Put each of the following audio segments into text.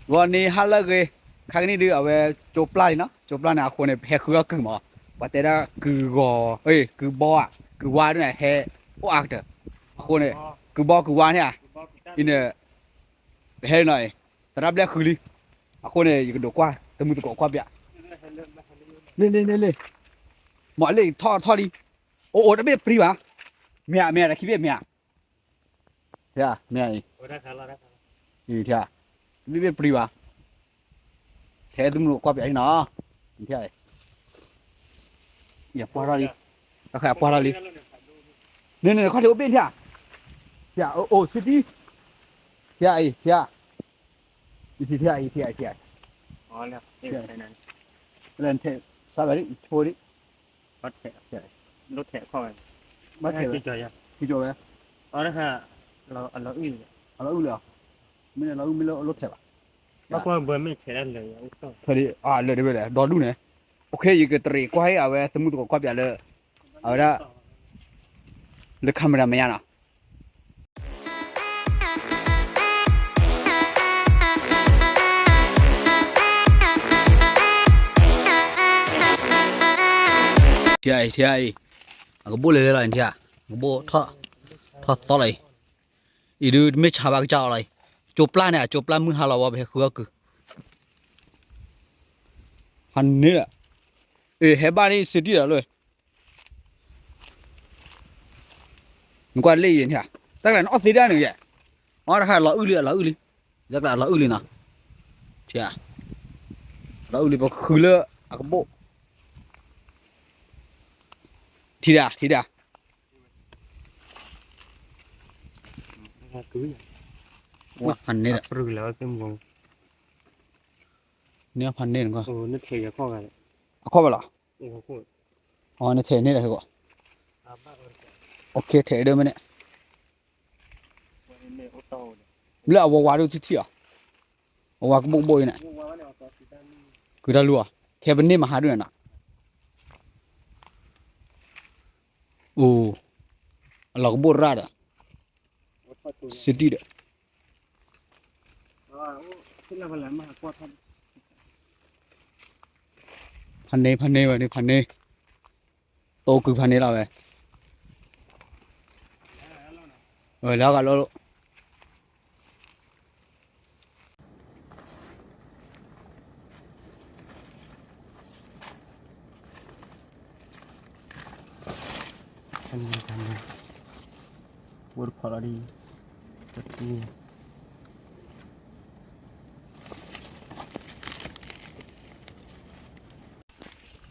ဂီၤန့ၣ်ဟါလၢအဂ့ၤ, ခါကနံၣ်ဒုး အဝဲကၠိပျၢ်လံနီၤ, ကၠိပျၢ်န့ၣ် အဃိန့ၣ် ပဟဲဃုအီၣ်ကုၢ်မး, ပှၤတဲဒၣ်ကုၢ်ဂီၤ, ကုၢ်ဘီဧါ, ကုၢ်ဝါဒ်န့ၣ် ဟဲအိၣ်အါကတၢၢ်, အဃိန့ၣ် ကုၢ်ဘီကုၢ်ဝါန့ၣ်ဧါ, အံၤန့ၣ် ပဟဲနီၤအံၤ, သရၣ်ဘျဲၣ်ဃုလံ, အဃိန့ၣ် ယကဒိးကွၢ် သမုၢ်သကိးကွၢ်ပၠး, လ့လ့လ့လ့, မ့ၢ်လ့ထီၣ်ထီၣ်လံ, အိၣ်အိၣ်တဘ့ၣ်ပျံၤဘၣ်, မ့ၢ်ဧါ မ့ၢ်ဧါ တခံဘ့ၣ်မ့ၢ်ဧါ မ့ၢ်အံၤ, အံၤ, တဘ့ၣ်ဘ့ၣ်ပျံၤဘၣ်, ထဲသမုၢ်သကိးကွၢ်ပၠးအံၤနီၤ, အံၤ, ယပှၢ်ထီၣ်လံ, တၢ်ခါယပှၢ်ထီၣ်လံ, န့ၣ်န့ၣ် ခီၣ်ထံးအိၣ်ဘ့ၣ်ထံဧါ, အိၣ် စ့တံ, ထံဧါအံၤ ထံဧါ, ယထံထံဧါ ယထံဧါ ယထံဧါ, လၢနထဲ စးဘၣ်ဒ် ယဆိဒ် ဘၣ်ထဲးဝဲ, ထံကီၢ်ဝဲ, အလီၤအုၣ်လၢၤ, မ့ၢ်လီၤအုၣ်မ့ၢ်လၢအလိၣ်ထဲးဘၣ်, ဘၣ်ကွၢ်ဘၢမ့ၢ်ထဲးဒၣ်လၢာ်, လၢာ်တဝဲလဲၣ် ဒီဒူၣ်န့ၣ်, အိၣ်ခ့ ယကတရံးကွၢ်ဟ့ၣ်အဝဲသမုၢ်သကိးကွၢ်ပၠးလၢ, အဝဲဒၣ်, လၢ camera မညါနီၤ ထံအံၤ ထံအံၤ, အကဘိၣ်လဲၤလဲၤလီၤအံၤထံဧါ, အကဘိၣ်ထီၣ်, ထီၣ်သီလီၤအံၤ, အံၤဒုးတမ့ၢ်ဆါဘၣ်ကစၢ်အီၤလီၤအံၤ, ကၠိပျၢ်န့ၣ် အကၠိပျၢ်မုၢ်ဟါလီၤဝဲ ပဟဲဃုအီၣ်ကုၢ်, ဟးန့ၢ်ဒီး, အ့ၣ် ဟဲဘၣ်န့ၣ် စ့တံဒီးလၢ နကွၢ်လ့ၣ်ယဲၢ်န့ၣ်, တၢ်ကျးနအီၣ်သ့ဒၣ်န့ၣ်ယဲၢ်, အီတခါလီၤအုၣ်လံ အလီၤအုၣ်လံ, တၢ်ကျးလီၤအုၣ်လံနီၤ, လီၤအုၣ်လံ ပဃုလၢအကဘိၣ်, ထံဒၣ် ထံဒၣ်, ဖးန့ၢ်ဒီး, န့ၢ်ဖးန့ၢ်နကွၢ်, အခီၣ်ဘၣ်လီၤ, အီ နထဲးန့ၢ်ဒီးဟဲကီး, ထဲးဒၣ်မ့ၢ်န့ၣ်, လၢအဝဲဝါဒိၣ်ထံထံအီၤ, အဝဲကဘိၣ်ကဘိၣ်အံၤန့ၣ်, ကုၢ်တၢ်လူၤအီၤ, ခဲပန့ၢ်မဟါဒုးန့ၣ်နီၤ, အိၣ်, အလီၤကဘိၣ်ရၣ်ဒီး, စ့တံဒီး, ဖးန့ၢ် ဖးန့ၢ်ဝဲန့ၣ် ဖးန့ၢ်, တိကုၢ်ဖးန့ၢ်လီၤဝဲ, ဝဲလၢဂၤလိၤလိၤ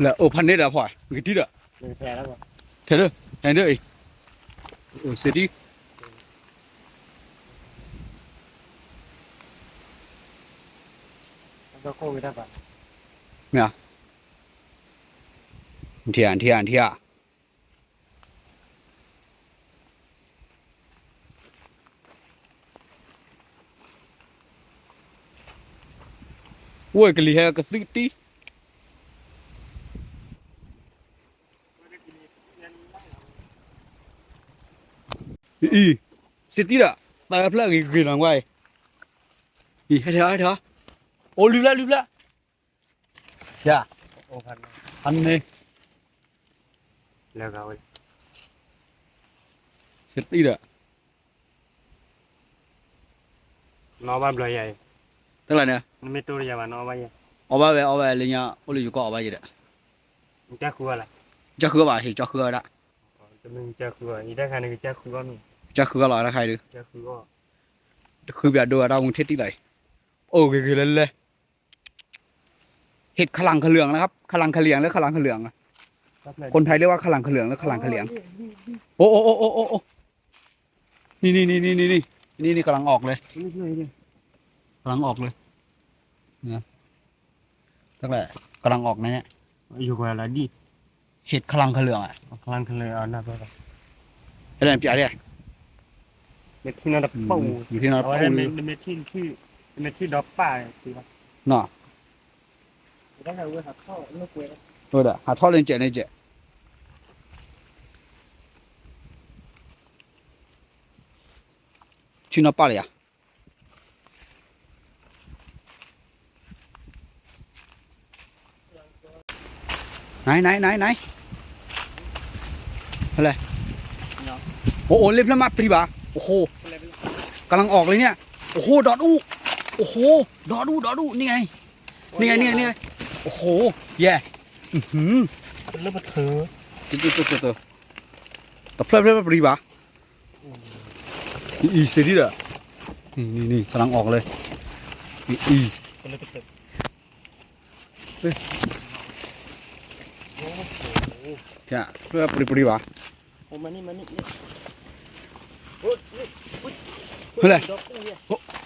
လၢအိၣ်ဖးန့ၢ်ဒီးဖီ, နကတံၢ်ဒီး, ထဲးဒၢ, ထဲးဒၢအံၤ, အိၣ်စ့တံ, မ့ၢ်ဧါ, နထံၣ်ဧါ နထံၣ်ဧါ နထံၣ်ဧါ ဝဲကလံၤဟဲကသုးတံၢ်, အံၤ, စ့တံၢ်ဒီး, သးဖျၢၣ်ဂ့ၤဂ့ၤလီၤကွၢ်အံၤ, အံၤ ဟဲထီၣ် ဟဲထီၣ်, အိၣ်လုၢ်ဖျၢၣ် လုၢ်ဖျၢၣ်, ယၤ, အန့ၣ်, စ့တံၢ်ဒီး နီၢ်ဘၣ်ဘျီယၤအံၤ, တၢ်လၢန့ၣ်, နမ့ၢ်တိၢ်တယၤဘၣ် နအီၣ်ဘၣ်ယၤ, အီၣ်ဘၣ်ဝဲ အီၣ်ဝဲလၢညါ အိၣ်လၢယကီၢ်အီၣ်ဘၣ်ယၤဒီး, ကစၢ်ဃုအီၣ်လၢ, ကစၢ်ဃုအီၣ်ဘၣ် ဟ့ၣ်ကစၢ်ဃုအီၣ်ဝဲဒၣ်, ကစၢ်ဃုအီၣ်လီၤတၢ်ခါအံၤဒုး, တဃုပၠးဒိဝဲတၢ်မူထံၣ်တံၢ်လီၤအံၤ, အိၣ်ဂ့ၤဂ့ၤလၢလဲၤ เห็ดขลังขะเหลืองนะครับ ขลังขะเหลือง หรือขลังขะเหลือง คนไทยเรียกว่าขลังขะเหลือง หรือขลังขะเหลียง โอ้ โอ้ โอ้ โอ้ โอ้ โอ้ นี่ นี่ นี่ นี่ นี่ นี่ นี่ นี่ กำลังออกเลย กำลังออกเลย นะ ตั้งแต่ กำลังออกนะเนี่ย อยู่กับอะไรดิ เห็ดขลังขะเหลืองอะ ขลังขะเหลือง เอาหน้าไปก่อน အဲ့ဒါပြရတယ် မ့ၢ်ထံၣ်နီတပူ မ့ၢ်ထံၣ်နီတပူ မ့ၢ်ထံၣ် မ့ၢ်ထံၣ်ဒီးပၢ် နော် ဟုတ်တယ် ဟးထီၣ်လၢကျဲးလၢကျဲး ထံၣ်နီပၢ်လၢယၤ ဟဲထီၣ် ไหนไหนไหนไหน อะไร โอ้โห เล่นเพื่อนมาปรีบ่า โอ้โห กำลังออกเลยเนี่ย โอ้โห ดอดอู้ โอ้โห ดอดอู้ ดอดอู้ นี่ไง นี่ไง นี่ไง นี่ไง โอ้โห แย่ อือหือ เริ่มมาเถอะ ตัวตัวตัวตัว ตะเพลิดเพลินปรีบ่า อีอีเสียดิเด้อ นี่นี่นี่กำลังออกเลย อีอี เริ่มมาเถอะ เฮ้ย โอ้โห เจ้า เพื่อปรีปรีบ่า โอ้ มานี่ มานี่ นี่ โอ้ย นี่ อุ๊ย เฮ้ย ดอกกุ้งเนี่ย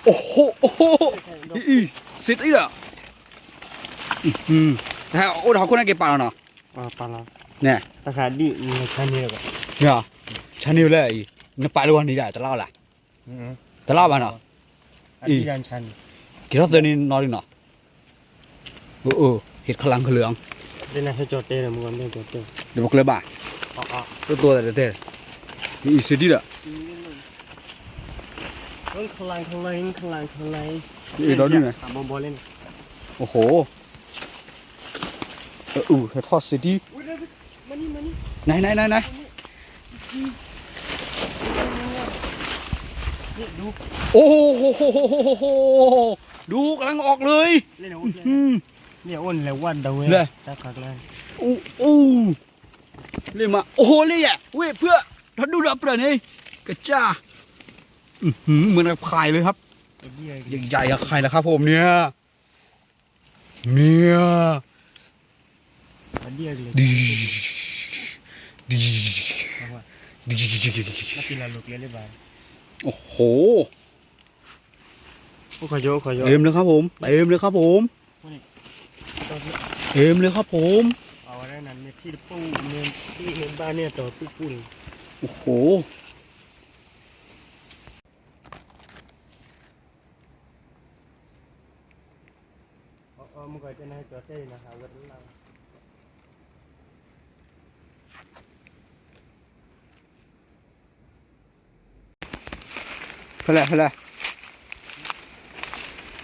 โอ้โห โอ้โห ใช่ ใช่ ดอก อีอี เสียดิเด้อ อืม แต่โอ้ เดี๋ยวเขาคนนั้นเก็บปลาแล้วเนาะ อ่า ปลาแล้ว เนี่ย ราคาดี มีชาเนียลก่อน เนี่ย ชาเนียลเลยอี နပာ်လီၤဝဲန့ၣ်ဒၣ် တလီၤလၢ် อืม တလီၤဘၣ်နီၤ အအံၤ အံၤ က့ၤထီၣ်သၢနံၤနီၤလံနီၤ အိၣ်အိၣ် ဟ့ၣ်ခလၢ်ခလၢၢ် လၢနဟဲကၠီတဲဒီး မုၢ်ဂီၤမ့ၢ်ကၠီတဲ ဒီးပကျဲဘၣ် အအ တိၢ်တိၢ်တတဲ အံၤစံးဒံးဒီး ခလၢ်ခလၢၢ် ခလၢ်ခလၢၢ် အံၤဒီဒုန့ၣ် အဘီဘီလၢန့ၣ် အိၣ်ဟိ အအုၣ်ဟဲထီၣ်စံးဒံး ไหนไหนไหนไหน โอ้โห ดูกำลังออกเลย เนี่ยอ้นเลยวัดเดาเว้ย เลย ตาขักเลย อู้อู้ เล่นมา โอ้โห เล่นอ่ะเว้ยเพื่อ เราดูดอกเปลือกนี่ กระจ้า อื้อหือ เหมือนกับไข่เลยครับ ใหญ่ๆกับไข่นะครับผมเนี่ย เนี่ย อันเดียวเลย ดี ดี เอาวะ ดี มากินละลูกเลยหรือเปล่า โอ้โห โอ้ขอโยก ขอโยก เต็มเลยครับผม เต็มเลยครับผม พวกนี้ เต็มเลยครับผม เอาไว้ด้านนั้นเนี่ย ที่ปูเนี่ย ที่เห็นบ้านเนี่ย ต่อปูปูเลย โอ้โห ဖဲလဲၣ် ဖဲလဲၣ်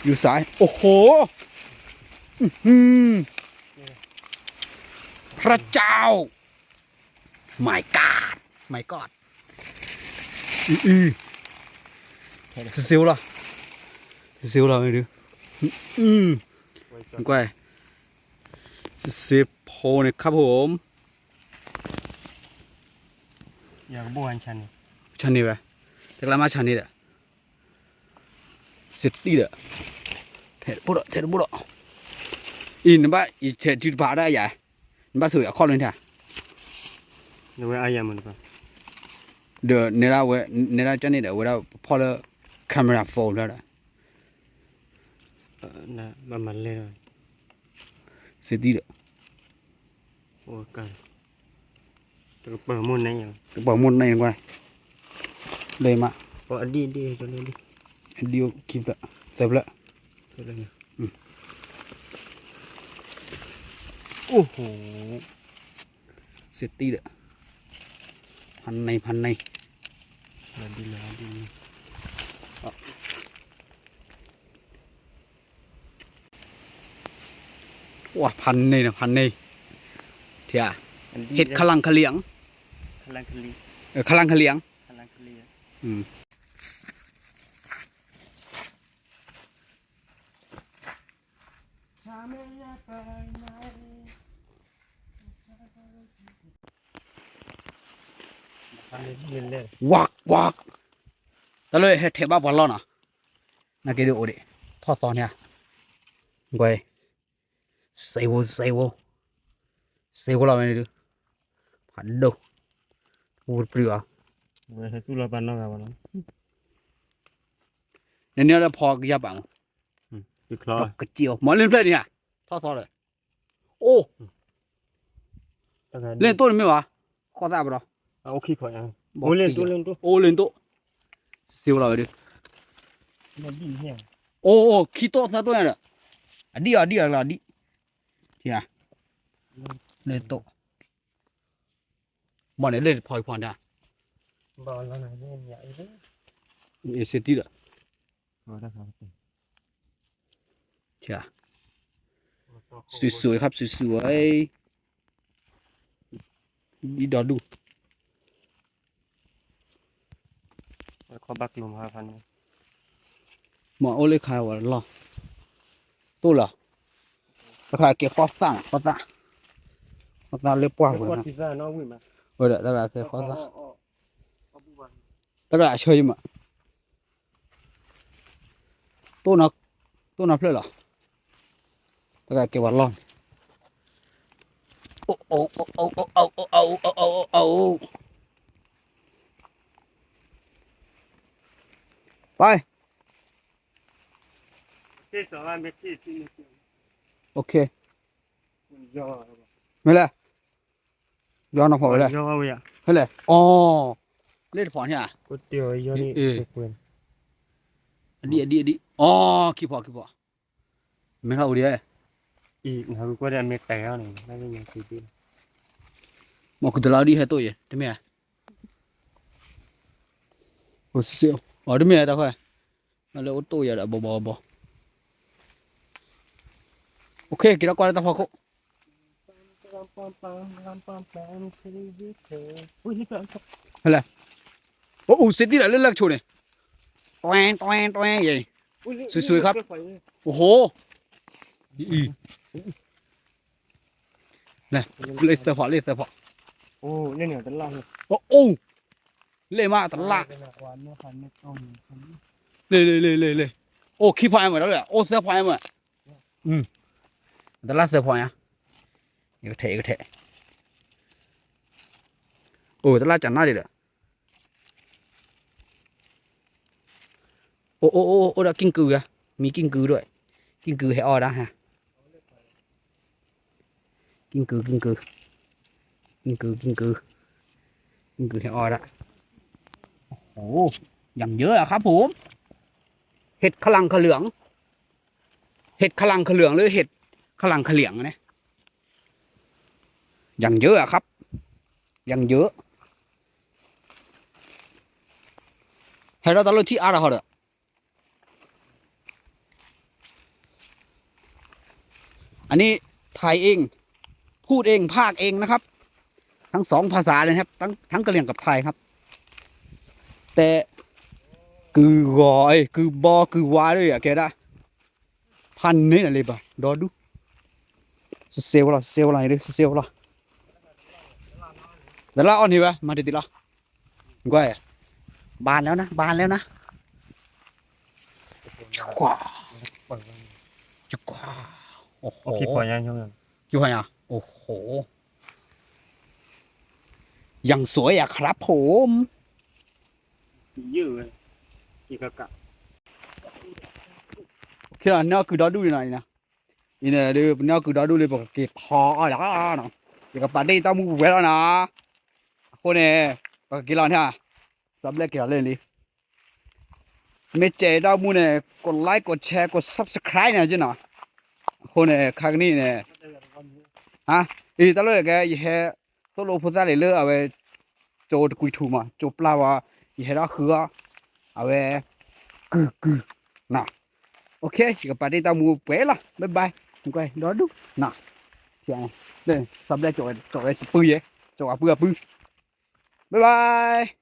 ယူၤစဲး အိၣ်ဟိ อื้อหือ พระเจ้า my god my god အံၤ အံၤ စစ့ဝဲလီၤ စစ့ဝဲလီၤ မ့ၢ်ဒု ကွၢ် စစ့ဖိန့ၣ် ครับผม ဆါန့ၢ်ဝဲ တကျါမးဆါန့ၢ်ဒီး စတံၢ်ဒီး ထဲတဘိဒီး ထဲတဘိဒီး အံၤ နဘၣ် ယထဲတုၤတပၤဒၣ်ယၤ နဘၣ်ဆိၣ်အခီၣ်လၢထဲ ဒီးနဲဒၣ်ဝဲ နဲဒၣ်ကန့ၣ်ဒီး အဝဲဒၣ်ဖီၣ်လၢ camera phone လၢဒီး ဘၣ်မၤလဲၢ်ဒီး စတံၢ်ဒီး တကပၤမိၢ်န့ၣ် တကပၤမိၢ်န့ၣ်ကွၢ် လဲၤမး အဒံၣ်အဒံၣ် အဒံၣ်အိၣ်ခံဖျၢၣ် သၢဖျၢၣ် အိၣ်ဟိ စတံၢ်ဒီး ဖးန့ၢ် ဖးန့ၢ် ဝါ ဖးန့ၢ်န့ၣ် ဖးန့ၢ် ထံၣ်ဧါ ဟ့ၣ်ခလၢ်ခလံၣ် ခလၢ်ခလံၣ် ဝါ ဝါ တၢ်လၢဟဲထဲးဘၣ်ပှၤလီၢ်နီၤ နာ်က့ဒုးအိၣ်ဒံး ထီၣ်သီန့ၣ်ဧါ ကွၢ် စဲဝိ စဲဝိ စဲဝိလီၤဝဲန့ၣ်ဒုး ဖးဒိၣ် ဝူတပျုာ်အီၤ နန့ၢ်ဒီးဖီကယၢ်ပာ်မး ကစံၣ်အီၤ မၤလၢဖျၢၣ်န့ၣ်ဧါ ထီၣ်သီဒီး အိၣ် လ့ၣ်တိၣ်န့ၣ်မ့ၢ်ဘၣ် ဃီသၣ်ပဒီး အိၣ်လ့ၣ်တိၣ် စ့ဝိလီၤဝဲဒုး အိၣ်အိၣ်ခံတိၣ်သၢတိၣ်ညါဒီး အဒံၣ်အီၤဒံၣ်အီၤလီၤဒံၣ် ထံၣ်ဧါ လ့ၣ်တိၣ် မ့ၢ်န့ၣ်လ့ၣ်တဖီအံၤဖီန့ၣ် စ့တံၢ်ဒီး ထံၣ်ဧါ สวยๆครับ สวยๆ เอ้ย ဒ်ဒီဒူၣ်, မ့ၢ်အိၣ်လၢခါဝဲလီၤ, တိၢ်လီၤ, တခါက့ၤဃီသၣ်, ဃီသၣ်, ဃီသၣ်လၢပှၢ်ပူၤ, ဝဲဒီးတခါက့ၤဃီသၣ်, တခါအဆၢယမး တိၢ်နီၤဖျၢၣ်လီၤ, တၢ်ကဲဝဲလီၢ်န့ၣ်, အိၣ်, မ့ၢ်လဲၣ်, ယီၤနီၢ်ဖီၣ်ဝဲလဲၣ်, ဟဲလဲၣ်, အီ, လ့ၣ်တဖီၣ်န့ၣ်ဧါ, အဒံၣ်အဒံၣ်အဒံၣ်, အီ, ခံဖီၣ်ခံဖီၣ်, မ့ၢ်ထီၣ်အိၣ်ဒံး, မ့ၢ်ကူတလါဒ်ဟဲတိၢ်ယဲ တမ့ၢ်ဧါ, တမ့ၢ်ဧါတၢ်ခွဲ, လၢအိၣ်တိၢ်ယၤဒီးဘီဘီဘီ, က့ၤထီၣ်ကွၢ်လၢတၢ်ဖီခိၣ် ဟဲလဲၣ်, အိၣ်စ့တံၢ်လၢလၢကဆိးန့ၣ်, တွဲတွဲတွဲယဲ, စူစူခါ, အိၣ်ဟိ, လ့ၣ်သၢဖီၣ် လ့ၣ်သၢဖီၣ်, အိၣ်, လ့ၣ်မးတလၣ်, လ့ၣ်လ့ၣ်လ့ၣ်လ့ၣ်, အိၣ်ခံဖီၣ်အမးဒီးလၢ အိၣ်သၢဖီၣ်အမး, တလၣ်သၢဖီၣ်ညါ, ယကထဲယကထဲ, အိၣ်တလၣ်ကနၣ်ဒံးဒီး အိၣ်အိၣ်အိၣ်အိၣ်ဒီးကံၢ်ကုၢ်ဧါ, မံကံၢ်ကုၢ်ဒၣ်, ကံၢ်ကုၢ်ဟဲအီၣ်ဒၣ်, ကံၢ်ကုၢ်, ကံၢ်ကုၢ်, ကံၢ်ကုၢ်, ကံၢ်ကုၢ်, ကံၢ်ကုၢ်ဟဲအီၣ်ဒၣ်, โอ้โห อย่างเยอะอะครับผม เห็ดขลังขะเหลือง เห็ดขลังขะเหลืองหรือเห็ดขลังขะเหลียงนะ อย่างเยอะอะครับ อย่างเยอะ ဟဲဒီးတၢ်လၢထံအါတဟီဒီး อันนี้ถ่ายเอง พูดเอง พากย์เองนะครับ ทั้งสองภาษาเลยนะครับ ทั้งทั้งกะเหรี่ยงกับไทยครับ แต่ ကုၢ်ဂီၤ ကုၢ်ဘီ ကုၢ်ဝါ ဒ်အကဲဒၣ် ဖးန့ၢ်နၤလံဘၣ် ဒီဒူၣ် စဲဝဲလီၤ စဲဝဲလီၤ စဲဝဲလီၤ တလၢအီၣ်န့ၢ်ဝဲ မၤတံၢ်တံၢ်လီၤ ကွၢ် บานแล้วนะ บานแล้วนะ จะกว่า จะกว่า โอ้โห พี่พอยัง พี่พอยัง โอ้โห อย่างสวยอะครับผม เยอะเลย โอเคလီၤ န့ၢ်အီၣ်ကုၢ်ဒီဒူၣ်န့ၣ်လီၤ အံၤန့ၣ်ဒုး ပန့ၢ်အီၣ်ကုၢ်ဒီဒူၣ်လံ ပကက့ၤဖီအီၣ်လီၤနီၤ ယကပာ်တ့ၢ်တၢ်မူပဝဲလီၤနီၤ အဃိန့ၣ် ပကက့ၤလီၤန့ၣ် စးဘျဲၣ်က့ၤလီၤလၢလံ မ့ၢ်ကဲတၢ်မူန့ၣ် กดไลค์ กดแชร์ กด subscribe န့ၣ်နီၤ အဃိန့ၣ် ခါကနံၣ်န့ၣ် အံၤတၢ်လီၢ်ယကဲ ယဟဲ သိၣ်လိဖိသၣ်လံလၢအဝဲ ကၠိတကွံထူမး ကၠိပျၢ်ဝဲ ယဟဲထီၣ်ဃုအီၣ် အဝဲ ကုၢ်ကုၢ် နီၤ โอเค ယကပာ်တ့ၢ်တၢ်မူပှဲၤလီၤ bye bye ဒီဒူၣ် နီၤ စးဘျဲၣ်ကၠိဝဲ ကၠိဝဲပုၢ်ယဲ ကၠိအပုၢ်အပုၢ် bye bye